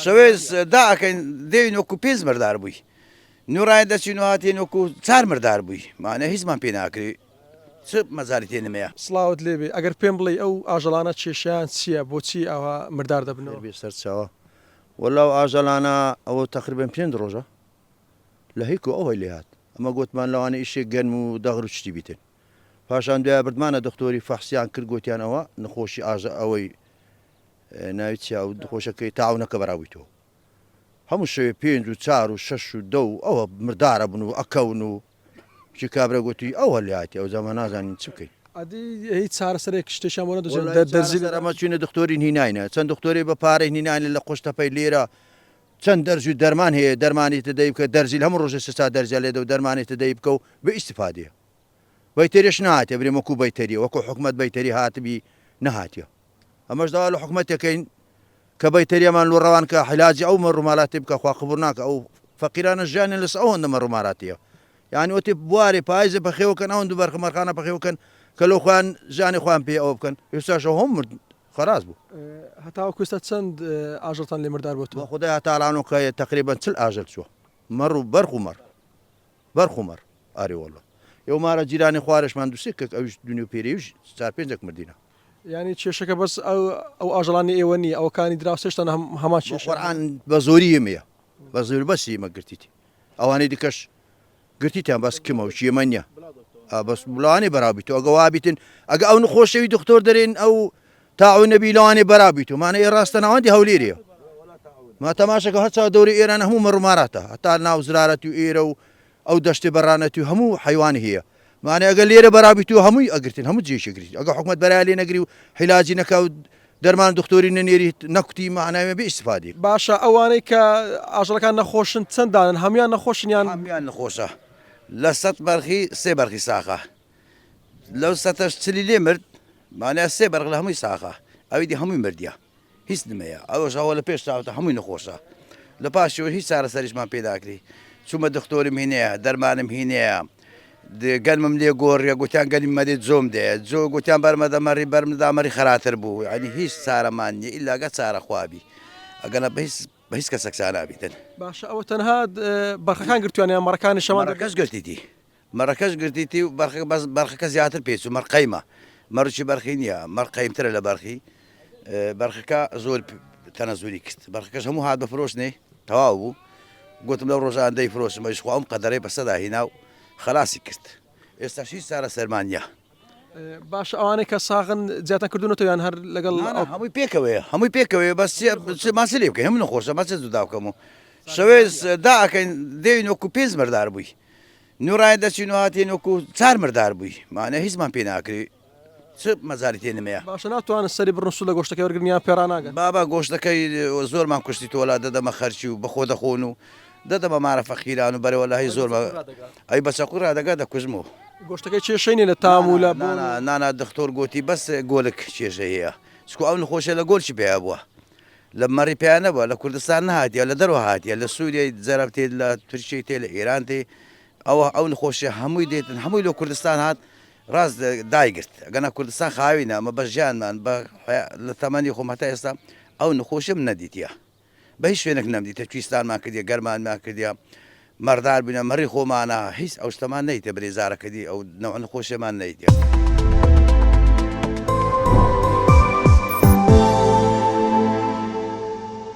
شەوێ دا ئەکەین دێین وەکو پێنج مردار بووی نوڕای دەچین و هاتین وەکو چار مردار بووی مانە هیچمان پێ ناکرێ چ مەجالی تێ نمەیە. سڵاوت لێبێ ئەگەر پێم بڵێی ئەو ئاژەڵانە کێشەیان چیە بۆچی ئاوا مردار دەبنەوە؟ خێر بێ سەرچاوە وەلا ئەو ئاژەڵانە ئەوە تەقریبەن پێنج ڕۆژە لە هیکۆ ئەوەی لێ هات ئەمە گۆتمان لەوانە ئیشێک گەنم و دەغر و چتی بیتن پاشان دوای بردمانە دختۆری فەحسیان کرد گۆتیان ئەوە نەخۆشی ئاژە ئەوەی ناوی چیا و نەخۆشەکەی تاعونەکە بەرابوویتەوە هەموو شەوێ پێنج و چار و شەش و دە و ئەوە مردارە بن و ئەکەون و چی کابرا گوتی ئەوە لێهاتی ئەو جاما نازانین چ بکەین. ئەدی هیچ چارەسەرێک شتێکیان بۆ نەدۆزیەوە وەڵایی دەرزی چارەسەر ئەمە چوینە دختۆری هیناینە چەند دختۆرێ بە پارەی هیناینە لە قوشتەپەی لێرە چەند دەرز و دەرمان هەیە دەرمانی تدەی بکە دەرزی هەموو ڕۆژێ سێ چار دەرزیان لێدە و دەرمانی تدەی بکە و بە ئیستفادەیە بەیتەریش نەهاتیە برێم وەکو بەیتەریە وەکو حکومەت بەیتەری هاتبی نەهاتیە ئەمەش داوا لە حکومەت دەکەین کە بەیتەریەمان لۆ ڕەوان کە عیلاجی ئەو مەڕومالاتی بکە خوا قبوڵ ناکە ئەو فەقیرانە ژیانیان لەسەر ئەوەندە مەڕومالاتیە یعنی ئەوتێ بوارێ پایزێ پەخێوە کەن ئەوەند بەرخە مەرخانە پەخێوە کەن کە لۆ خۆیان ژیانی خۆیان پێ ئەوە بکەن ئێستاش هەم مرد خەراس بوو. هەتاوەکو ئێستا چەند ئاژەڵتان لێ مردار بۆتەوە؟ بە خودای هەتا ئەلانۆکە تەقریبەن 40 ئاژەل چووە مەڕ و بەرخ و مەڕ. بەرخ و مەڕ ئارێ وەڵا ئێوە مارە جیرانی خوارێشمان دوو سێ کەک ئەویش دونیو پێرێویش چار پێنجەک مردینە. یانی کێشەکە بەس ئەو ئەو ئاژەڵانەی ئێوە نییە ئەوەکانی دراوسێشتان هەم هەمان بە کێشە هەیە. قورعان بە زۆری ئێمەیە بە زۆری بەس ئێمە گرتیتی ئەوانەی دیکەش گرتیتیان بەس کمە و چیەمە نییە ئا بەس لەوانەیە بەراو بیتەوە ئەگە وا بیتن ئەگە ئەو نخۆشەوی دکتۆر دەرێن ئەو تاعون نەبی لەوانەیە بەراو بیتەوە مانە ئێ ڕاستە ناوەندی هەولێرەیە ما تەماشەکە هەرچا دەوری ئێران هەموو مەڕوماراتە هەتا ناو زرارەتی و ئێرە و ئەو دەشتێ بەڕانەتی و هەموو حیوانی هەیە مانە ئەگەر لێرە بەرابیت و هەمووی ئەگرتن هەموو جێشی گرتن ئەگە حکومت بەرای لێ نەگری و حیلاجی نەکا و دەرمان دکتۆری نەنێری نەکوتی معناوێ بێ ئیستفادی. باشە ئەوانەی کە ئاژەڵەکان نەخۆشن چەند دانەن هەموویان نەخۆشن یان؟ هەموویان نەخۆشە لە سەت بەرخی سێ بەرخی ساخە لەو سەتەش چلی لێ مرد مانای سێ بەرخ لە هەمووی ساخە ئەوی دی هەمووی مردیە. هیچ نمەیە ئەوەش ئەوە لە پێش چاوتە هەمووی نەخۆشە لە پاشەوە هیچ چارەسەریشمان پێ ناکری چوومە دکتۆرم هینەیە دەرمانم هینەیە گەنمم لێ گۆڕیە گوتیان گەنم مەدێ جۆم دێ جۆ گوتیان بەرمەدە مەڕی بەرمدا مەری خەراتر بوو ینی هیچ چارەمان نیە ئیلاگە چارە خوابی ئەگەنە بە هیچ بە هیچ کەسێک چارابیتن. باشە ئەوە تەنها بەرخەکان گرتویان یان مەڕەکانیش هەمان مەڕەکەش گرتیتی مەڕەکەش گرتیتی و بەرخەکە بەس بەرخەکە زیاتر پێچوو مەڕ قەیمە مەڕکی بەرخی نییە مەڕ قەیمترە لە بەرخی بەرخەکە زۆر تەنەزوری کرد بەرخەکەش هەموو هات بە فرۆشتنێ تەواو بوو گوتم لەو ڕۆژان دەی فرۆشم ئەویش خوا ئەم قەدەرەی بەسەدا هینا و خەلاسی کرد ئێستاش هیچ چارەسەرمان نییە. باشە ئەوانەی کە ساغن زیاتان کردوونەتەوە یان هەر لەگەڵ هەمووی پێکەوەیە هەمووی پێکەوەیە بەس ما چ لێ بکەین هەموو نەخۆشە ما چ جودا بکەم و شەوێ دا ئەکەین دێین وەکو پێنج مردار بووی نوڕای دەچین و هاتین وەکو چار مردار بووی مانە هیچمان پێ ناکرێ چ مەجالی تێ نمەیە. باشە ناتوانن سەری بڕن سوود لە گۆشتەکەی وەرگرن یان پێڕاناگەن؟ بابە گۆشتەکەی زۆرمان کوشتی تۆلا دەدەمە خەرکی و بەخۆ دەخۆن و دەدەمە مارە فەقیران و بەرێ وەلاهی زۆر بە ئەی بە چەقوو ڕادەگا دەکوژمەوە. گۆشتەکەی کێشەی نیە لە تام و لە بۆن و. نانا دختۆر گۆتی بەس گۆلک کێشەی هەیە چکو ئەو نخۆشیە لە گۆلکی پەیا بووە لە مەڕی پەیا نەبووە لە کوردستان نەهاتیە لە دەرەوە هاتیە لە سوریای جەرەب تێ لە تورکیەی تێ لە ئێران تێ ئەوە ئەو نخۆشیە هەمووی دێتن هەمووی لە کوردستان هات ڕاست دایگرت گەنا کوردستان خاوینە ئەمە بە ژیانمان بە لە تەمەنی خۆم هەتا ئێستا ئەو نخۆشیم نەدیتیە بە هیچ شوێنێک نەمدیتە کویستانمان کردیە گەرمانمان کردیە مەڕدار بوینە مەڕی خۆمانە هیچ ئەو شتەمان نەیتە برێ زارەکەدی ئەو نەوع نەخۆشیەمان نەیتە.